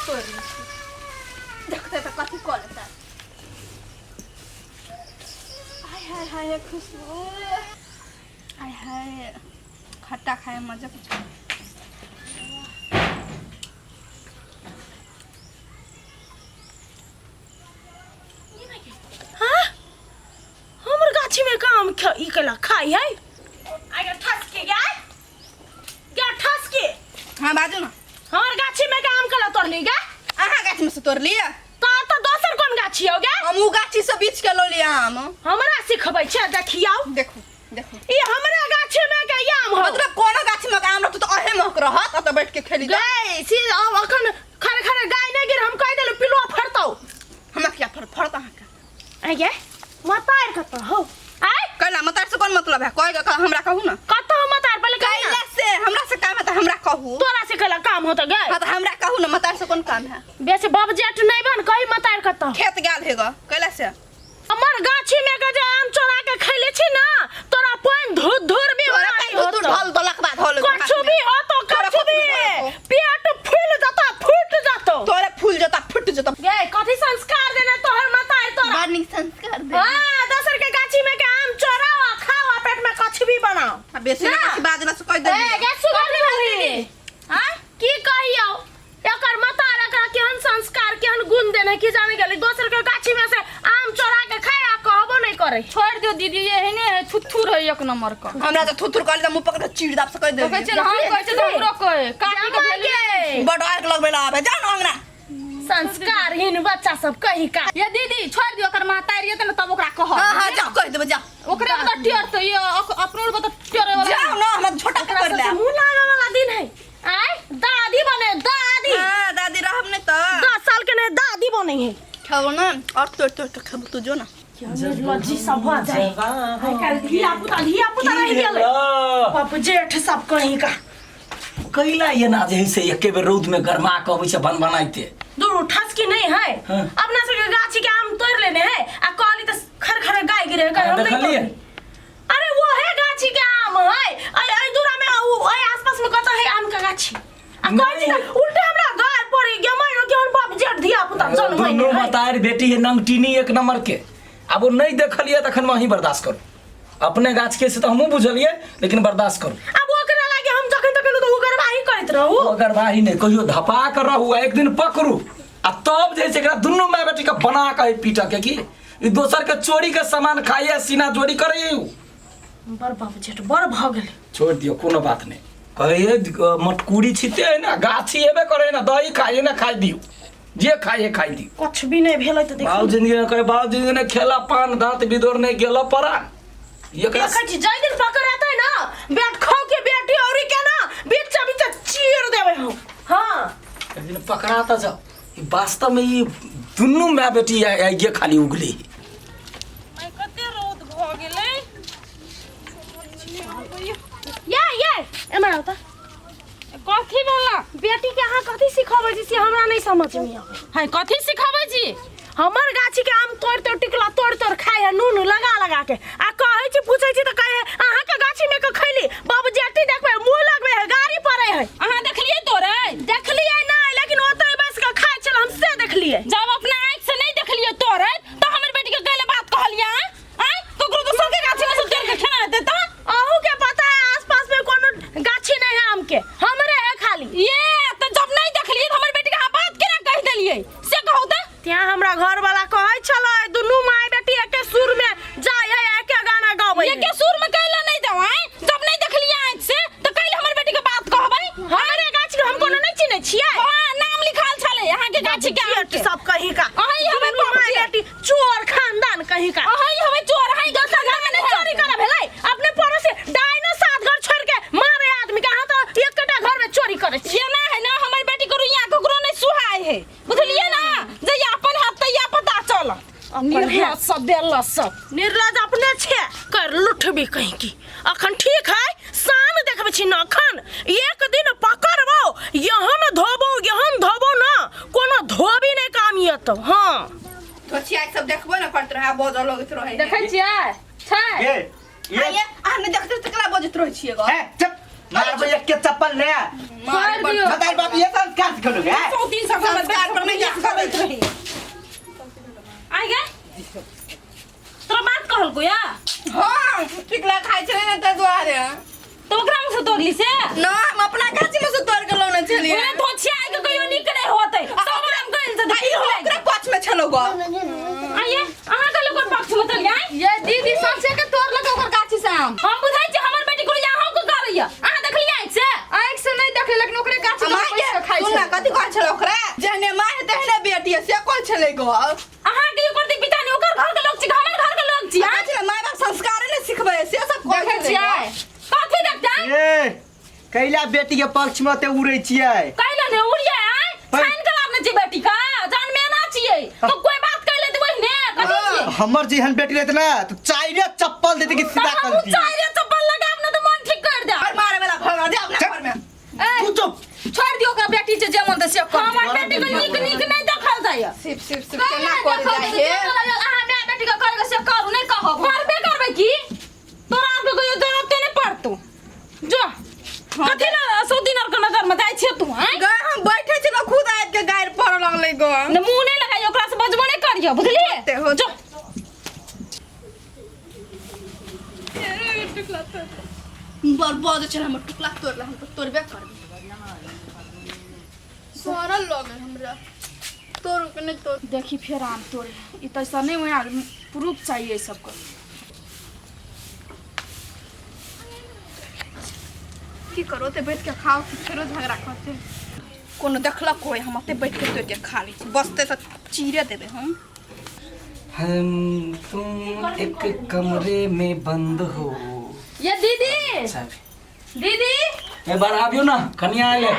तोड़ि लै छी देखतै तऽ कथी कऽ लेतै। हाय हाय हाय खुशबू, हाय हाय, खट्टा खाय में मजा कुछ। हाँ, हमर गाछी में काम ई केला खाई है। आगे ठस के गया गया ठस के। हाँ, बाजू ना। हमर गाछी में काम केला तोड़ली गे? अहाँ गाछ में से तोड़ लिया। तो दोसर कोन गाछी हो गे? हम उ गाछी से बीछ के लो लिया आम। हमरा सिखबै छै? देखियौ। देखू देखू, ई हमरा गाछी में के आम हो। मतलब कोनो गाछी में आम रहत तऽ अहे महक रहत, ओतऽ बैठ के खेली। गै सी अब अखन खरे खरे गाय नहीं गिर, हम कह देलु पिलुआ फरतौ। हमरा किया फर फरत अहाँके? आइ गे मतार कतऽ हो आइ? कैला मतार से कोन मतलब है? कह के हमरा कहू ना। कतऽ हो मतार पहिले कही ना। कैला से हमरा से काम है तऽ हमरा कहू। तोरा से कैला काम होत गे? हाँ, तऽ हमरा कहू ना, मतार से कोन काम है? बेसी बाप जेठ नहीं बन, कही मतार कतऽ? खेत गेल हे ग। कैला से? हमर गाछी में के जे आम चोरा के खैले छी ना, तोरा पानि धुर धुर भी तोरा बीमारी पानि धुर होतौ। ढल देलक बाद होल। कछु भी होतो, तोरा कछु भी कछु भी होतो। पेट फूल जता, फूट जतो। तोरा फूल जता, फूट जता। गे कथी संस्कार देने तोहर मतार तोरा? बड़ नीक संस्कार दे। हाँ, दोसर के गाछी में के आम चोराओ आ खाओ आ पेट में कछु भी बनाओ। आ बेसी ना। ना किछु बाजला से कहि ए देली। गे सुगर नहीं। हाँ। की कहियौ, एकर मतार एकरा केहन संस्कार केहन गुण देने की जाने गेली। दोसर के गाछी में से आम चोरा के खाए आ कहबो नहीं करे। छोड़ दियो दीदी, एहने है, थुथुर है एक नंबर का। हमरा तऽ थुथुर कहली तऽ मुँह पकड़ के चीर दाब से कहि कहै देली। छै ने, हम कहै छै तऽ हमरो कहै काकी के जमा भेल। के बड आग लगबै ला आबे, जाउ ने अंगना। संस्कारहीन बच्चा सब कहीं का। ये दीदी छोड़ दियो, ओकर महतारी एतै ने तब ओकरा कहब। हाँ हाँ, जाउ कहि देबै, जाउ। ओकरे में तऽ टेर तऽ ये अपनो में तऽ टेरे वाला। जाउ ने, हमरा छोटा ओकरा पकड़ ले। सबके मुँह लागे वाला दिन है। आय दादी बने दादी। हाँ, दादी रहब नहीं तऽ। 10 साल के नहीं दादी बने है। खाओ ना और तोड़ तोड़ के खाबो तू, जो ना। लज्जी सब भऽ जाए आइ काल्हि। धिया पुता धिया पुता रहि गेलै, बाप जेठ सब कहीं का। कैला एना जे है से एके बेर रौद में गरमा के अबै छै बन बनाइते। दूर ठसकी नहीं है। हाँ। अपना सबके गाछी के आम तोड़ लेने है आ कहली तऽ खर खर गाय गिरे है, हम नहीं देखलियै? तोड़ली। अरे वो है गाछी के आम है, ऐ ऐ दूरा में उ ऐ आसपास में कतऽ है आम के गाछी? आ कहै छी तऽ उल्टे हमरा गाय पड़ी गे माय केहन बाप जेठ धिया पुता जन्मै दुनू है। मतार बेटी है नंगटीनी एक नंबर के। आब ओ नहीं देखलियै तखन अहीं बर्दाश्त करू। अपने गाछ के से तऽ हमहूँ बुझलियै, लेकिन बर्दाश्त करू। आब ओकरा लागे हम जखन तखन तऽ उगरबाही करैत रहू। ओगरबाही नहि, कहियो धपा कर रहू आ एक दिन पकड़ू आ तब जे छै एकरा दुनू माय बेटी के बना के पीटऽ के की ई दोसर के चोरी के सामान खाइए सीना जोरी करैए उ। बड़ बाप जेठ बड़ भऽ गेलै। छोड़ दियौ, कोनो बात नहि। कहिए मटकूरी छिते है ना, गाछी हेबे करे ना, दही खाइए ना, खाइ दियौ जे खाइए खाइ दियौ। कुछ भी नहीं भेलै तऽ देखू। बाबू जिंदगी में कहे बाबू जिंदगी में खेला पान दांत बिदोर नहीं गेला परा। एकरा देखै छी जाहि दिन पकड़ेतै ना बेट खौ के बेटी औरी के ना बीचा बीचा चीर देबै हम। हाँ। एक दिन पकड़ा तऽ जाओ। ई वास्तव में ई दुनू माय बेटी आइए खाली उगली। आइ कते रौद भऽ गेलै। ये ये एम्हर आउ तऽ। कथी भेला? बेटी के अहाँ कथी सिखबै छी से हमरा नहीं समझ में आबै। है कथी सिखबै छी? हमर गाछी के आम तोड़ तोड़ टिकला तोड़ तोड़ खाय है नून लगा लगा के आ कहै छी पूछै छी तऽ कहै है अहाँ के गाछी में के खैली। बाबू जेटी देखबै मुँह लगबै है, गाड़ी पड़ै है। अहाँ देखलियै तोड़ै? देखलियै नहीं, लेकिन ओतै बैस के खाय छल हम से देखलियै। जब अपना आँखि से नहीं देखलियै तोड़ै तऽ हमर बेटी के कैले बात कहलियै? आँय ककरो दोसर के गाछी में से तोड़ के खेना हेतै तऽ? अहू के पता है आसपास में कोनो गाछी नहीं है आम के, हमरे है खाली। ये तऽ जब नहीं देखलियै तऽ हमर बेटी के अहाँ बात केना कहि देलियै से कहू तऽ? ત્યાં हमरा घर वाला कहै छलै दुनू माय बेटी एके सुर में जाय है, एके गाना गाबै है। एके सुर में कैला नहीं जाओ? आँय जब नहीं देखलियै आँखि से तऽ कैला हमर बेटी के बात कहबै? हमरे गाछी के हम कोनो नहीं चिन्है छियै। हाँ, नाम लिखाल छलै अहाँ के गाछी के आम के। सब कहीं का। अहीं हमे दुनू बाप माय जे। बेटी चोर खानदान कहीं का। अहीं हमे चोर, अहीं दोसर घर में नहीं चोरी करे भेलै, अपने पड़ोसी डाइनो सात घर छोड़ के मारे आदमी के, अहाँ तो एकटा घर में चोरी करै छी। एना है ना हमर बेटी के रुइया ककरो नहीं सुहाय है, बुझलियै ना? जे अपन हाथ तैया पता चलत। निर्लज सब बेलज सब। निर्लज अपने छे कर लुठबी कहीं की। अखन ठीक है शान देखबै छी ना, अखन एक दिन पकड़बो यहन धोबो यहन धोबो ना कोनो धोबी नहीं काम एतौ। हाँ तो छिया सब देखबो ना करत रहे, बजऽ लगैत रहे। देखै छियै छै। ये ये आइए, अहाँ नहि देखते तऽ केना बजैत रहै छियै गो? हे चुप। मारबै एक के चप्पल ले। मार दियौ। मतारी बाप ये संस्कार सिखलु है। 100 300 संस्कार पर नहीं करैत रही आइ गे तोरा बात कहलको या। हाँ, टिकला खाइ छलै ने ताहि दुआरे। तो ओकरा में से तोड़ली से? ना, हम अपना गाछी में से तोड़ के लौने छलियै। ओने धोछिया आइ के कहियो नीक नहि होतै सब आम गइल से। आ इहो ओकरा पक्ष में छलौ गो। आइए अहाँ के लोग पक्ष में चल आइ। ये दीदी सबसे के तोड़ लगे ओकर गाछी से आम। हम बुझै छी हमर बेटी कुल अहाँ के करैया, अहाँ देखलियै आँखि से? आँखि से नहीं देखले, लेकिन ओकरे गाछी माय में के खाइ सुन छै। ना, कथी कहै छलै ओकरा? जेहने माय है तेहने बेटी है, से कहै छलै गो। अहाँ के ओकर पिता नहीं ओकर घर के लोग छी, हमर घर के लोग छी। कहै छलै माय बाप संस्कार ने सिखबै, से सब कहै देखै छलै। छियै। कथी देखतै? ए कैला बेटी के पक्ष में ते उड़ै छियै? कैला ने उड़िए आय, छानि के लाबने छी बेटी का जान में ना छियै तो कोई बात कैले देबै ने कथी छियै? हमर जेहन बेटी रहत ना तो चाइरे चप्पल देते कि सीधा कर हमहूँ दी। चाइरे चप्पल लगाब ने तो मन ठीक कर दे। और मारे वाला भगा दे अपना घर में। तू चुप। छोड़ दियो ओकरा बेटी छै जे मन तऽ से कर। हमर बेटी के नीक नीक नहीं देखल जाय। सिप सिप सिप केना केना कर देखल जाय जे हे? अहाँ माय बेटी के करके से करू, नहीं कहब। करबे करबे की तोरा आर के कोई जरूरते नहीं पड़तो। जो कथी ना सौ दिन आर के नजर में जाइ छियै तू हैं? गे हम बैठे छी ना, खुद आबि के गारि पड़ऽ लगलै गो। ने मुंह नहीं लगाइयो, ओकरा से बजबो नहीं करियो, बुझलियै? होते, होते। जो बर्बाद छल हमर टुकला तोड़ला, हम तऽ तोड़बे करबै। सड़ल लगे हमरा, तोड़ू के नहीं तोड़। देखी फेर आम तोड़े ई तऽ ऐसा नहीं हुआ, प्रूफ चाहिए सबको। की करो, ओते बैठ के खाओ कि फेरो झगड़ा करते? कोनो देखलक होय, हम ओते बैठ के तोड़ के खा लै छी, बसते से चीरे देबै हम। हम तुम एक कमरे में बंद हो। ये दीदी, दीदी। ए बार आबियो ना, कनिया आइले।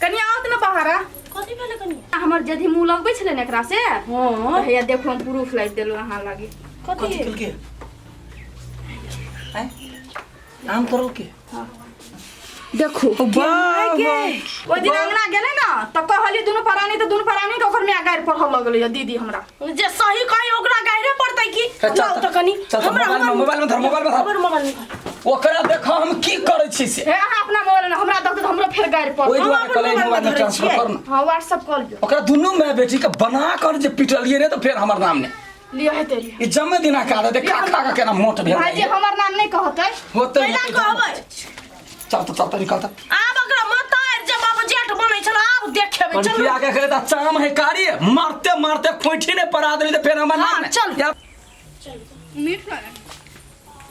कनिया आओत ना बाहर। कथी भेलै कनिया? हमर यदि मुँह लगबै छलै ने एकरा से। हाँ। तऽ हैया देखू, हम प्रूफ लाबि देलहुँ अहाँ लागी। कथी केलकै? आँय? आम तोड़ल के? देखू। वाह वाह। ओहि दिन अंगना गेलै ने तऽ कहली दुनू प्राणी तऽ दुनू प्राणी के ओकर माय गारि पढ़ऽ लगलै ये दीदी हमरा। जे सही कही ओकरा गाइरे पड़तै की। चल, लाउ तऽ कनी। चल, चल, मोबाइल में, मोबाइल में धर, मोबाइल में धर। हमर मोबाइल में धर। ओकरा देखो हम की करै छी से। हे अहाँ अपना मोबाइल में हमरा देखते तऽ हमरो फेर गारि पड़त। ओहि दुआरे अपन कहलियै मोबाइल में मोबाइल में धरै ट्रांसफर छियै। कर ना। हाँ, व्हाट्सएप कऽ लियौ। ओकरा दुनू माय बेटी के बना कर जे पिटलियै ने तऽ फेर हमर नाम ने। लिअ हेतै लिअ। ई जमे दिना के आदत है, खा खा के केना मोट भेल भाईजी जाइए। हमर नाम नहीं कहतै। होतै कैला होतै। कहबै? चल तऽ चल तऽ निकल तऽ। आब ओकरा मतार जे बाबू जेठ बनै छल आब देखेबै। चल। कनकिया के कहले तऽ चाम है कारी, मारते मारते खोइठी ने पड़ा देली तऽ फेर हमर नाम हाँ, ने। चल। या, मीठ लगे।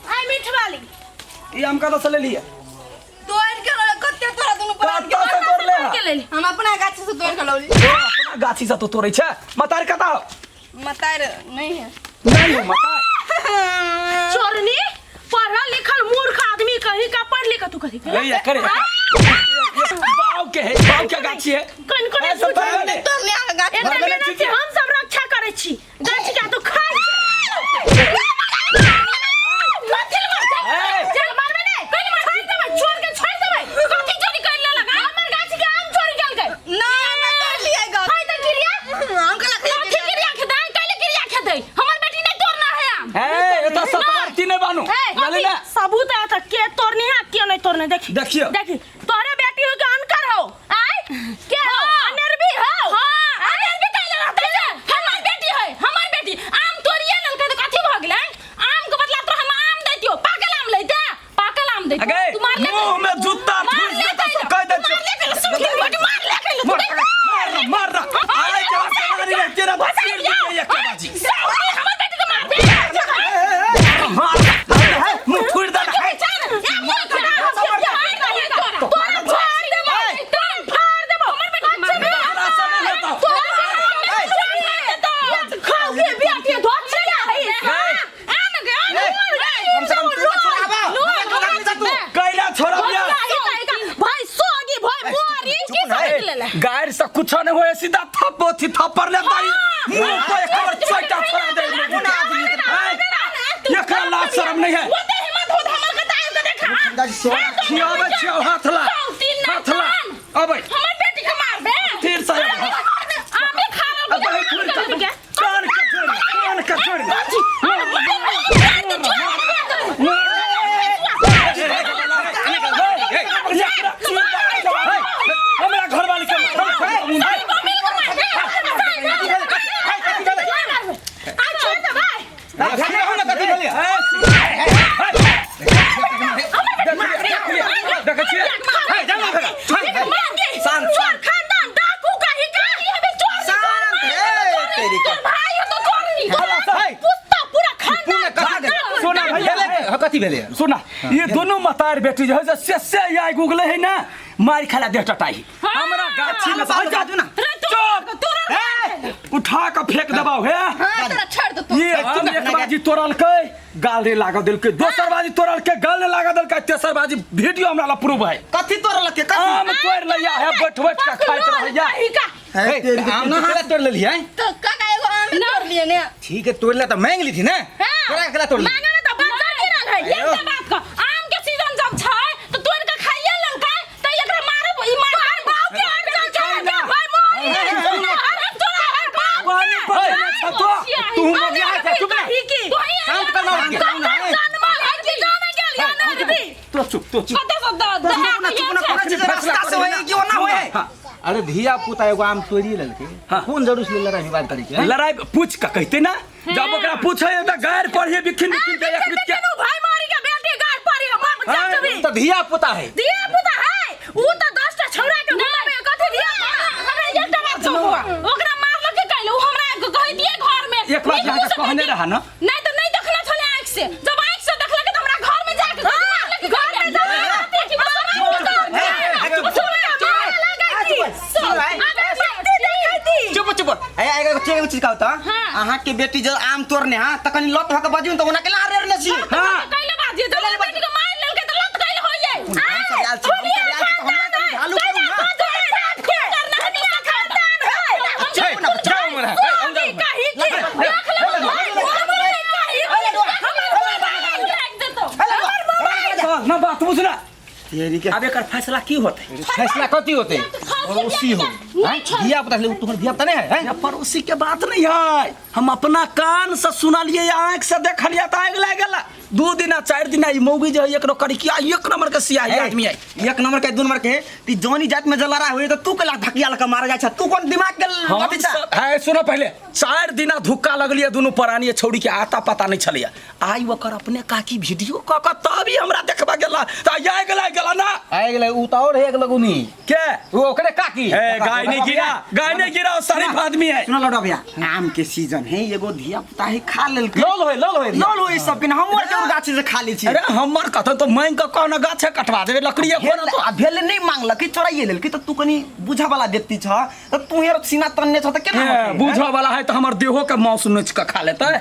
आइ मीठ वाली। ई आम कतऽ से लेलियै? तोड़ के लऽ कते तोरा दुनू प्राणी के। कतऽ से तोड़ले हँ? के लेली? हम अपना गाछी से तोड़ के लौली। तो अपना गाछी से तू तोड़ै छै? मतार कतऽ हो? मतार नहीं है। नहीं हो मतार। चोरनी, पढ़ल लिखल मूर्ख आदमी कहीं का, पढ़ लिख तू कहीं ए ये करे बाव के है, बाव के गाछी है। कन कन ए, सब तोड़ ले। तोड़ ले आके गाछी। एते भगवान मेहनत ठीक से है। हम सब रक्षा करै छी गाछी के, तू खाइ छै। कथी ले मारतै? ए! चल मारबै नै। कनि मार, छोड़ि देबै, छोड़ के छोड़ि देबै। कथी चोरी कर लेलक? हमर गाछी के आम चोरी केलकै। ना ना तोड़ लिए गाछ। खाइ तऽ गिरिया। हम कला कथी क्रिया खेतै? कैले क्रिया खेतै? हमर बेटी नहीं तोड़ना है आम। ए एतऽ सतवारती नहि बानू। ए, बुझली ने? सबूत है तऽ के तोड़नी है के नहीं तोड़ने, देखी। देखियौ। देखी तोहरे बेटी हो के अनकर हो आय के हो अनरबी हो। हाँ, अनरबी कैले रहतै जे? हमर बेटी है, हमर बेटी आम तोड़िए लेलकै तऽ कथी भऽ गेलै? आम के बदला तोरा हम आम दैतियौ, पाकल आम लैते, पाकल आम दैतियौ। अगे तू मार ले। मुंह में जूता मार ठूस ले देता कैले। सब कह दे। मार ले कैले, सुन के बेटी मार ले कैले, तू मार देख। मार मार आए जवाब सवारी रे तेरा चीर दी एक बाजी। साउरी हमर बेटी के मार दे। मार है मुंह फूट दे है। तोरा छोड़ देबो, तोरा फाड़ देबो, हमर बेटी के मार दे। तोरा से नहीं होता। खाओ के बेटी धोचिया है। कम से कम तू तो छोड़ाबा। कैला छोड़ा बिया। भाई सोगी भाई मोरी चुप ना। गायर से कुछ नहीं होए, सीधा थप्पो थी थप्पड़ ले दाई मुंह पे एक बार चोटा छोड़ा दे। ये का लाज शर्म नहीं है? खियावे छियो, हाथ ला हाथ ला अबे फिर से अब भाई फिर कान के छोड़, कान के छोड़। कथी भेलै सुना ये दोनों मतार बेटी जे है से से आइ गूगले है ना मार खाला देह टटाई हमरा गाछी में बाजू, बाजू ना। चुप ए, उठा के फेंक देबाउ हे हां तोरा छोड़ दे तू ये हम एक बाजी तोड़लकै गाल रे लागल देलकै दोसर बाजी तोड़लकै गाल रे लागल देलकै तेसर बाजी वीडियो हमरा ला प्रूफ है कथी तोड़लक कथी आम तोड़ लैया है बैठ बैठ के खाइत रहैया हे, आम ना तोड़ लेली है तो काका एगो आम तोड़ लिए ने ठीक है तोड़ ले तो मांग ली थी ना तोरा केला तोड़ ली मांगे में तो बच्चा गिरल है ये तो बात का आम के सीजन जब छै तो तोड़ के खाइए ललका त एकरा मारब ई मार बाप के हर चल चल के भाई मोरी अरे तोरा हर बाप पानी पड़े ना तो तू मगिया है चुप ना शांत कर ना तो चुप तो चुप चुप ना चुप ना कोनो चीज रास्ता से होए कि ओना होए हाँ, अरे धिया पुता एगो आम तोड़ी लेलकै हाँ। कोन जरूर से लड़ाई विवाद करै के लड़ाई पूछ के कहते ना जब ओकरा पूछे त गायर पढ़िए बिखिन बिखिन के एक बीत के तो धिया पुता है एक बार जाके कहने रहा ना नहीं तो नहीं देखना छले आँख से जब आँख से देखलक त हमरा घर में जाके मारलक घर में चुप चुप ए एगो एगो चीज कहू त अहाँ के बेटी जब आम तोड़ने हां त कनी लत भक बजियो त ओना के लारे ने छी हां कैले बाजी जब बेटी के मार लेलके त लत कैले होई जाई हम सब आयल छी हम सब आयल छी त हमरा कनी ढालू करू ना जाओ मरा ना बात बुझला तेरी के अब एकर फैसला की होतै फैसला कथी होते पड़ोसी हो हैं? धिया पुता ले तोहर धिया पुता नहीं है हैं? या पड़ोसी के बात नहीं है हम अपना कान से सुनलिए आँख से देखलिए तऽ आगि लागि गेला दू दिना चारि दिना ई मौगी जे है एकरो करिकिया एक नंबर के सियाही आदमी है एक नंबर के दू नंबर के ती जौनी जात में जलरा हुए तो तू केला धकिया लके मारा जाय छ तू कोन दिमाग के हम अथी छ सब है सुनो पहले चारि दिना धुक्का लगलिए दुनू परानी छौड़ी के आता पता नहीं छलैया आइ ओकर अपने काकी वीडियो कऽ कऽ तभी हमरा देखबा गेला तऽ आगि लागि गेला ना आइ गेलै उ तऽ और एक लगुनी के उ ओकरे काकी ए गाय नहीं गिरा गाय नहीं गिरा वो शरीफ आदमी है सुनो लौटा भैया आम के सीजन है एगो धिया पुता है खा लेलकै लौल होय लौल होय लौल होय सब के हम के गाछी से खा लै छी अरे हमर कथन तो मांगि कऽ कहना गाछे कटवा देबै लकड़िए भेल कोना तो आ भेल नहीं मांगलक चोराइए लेलकै तऽ तू कनी बुझऽ वाला व्यक्ति छ तऽ तू हेर सीना तनने छ तऽ केना ए, होतै? बूझऽ वाला है तऽ हमर देहो के मांस नोचि कऽ खा लेतै।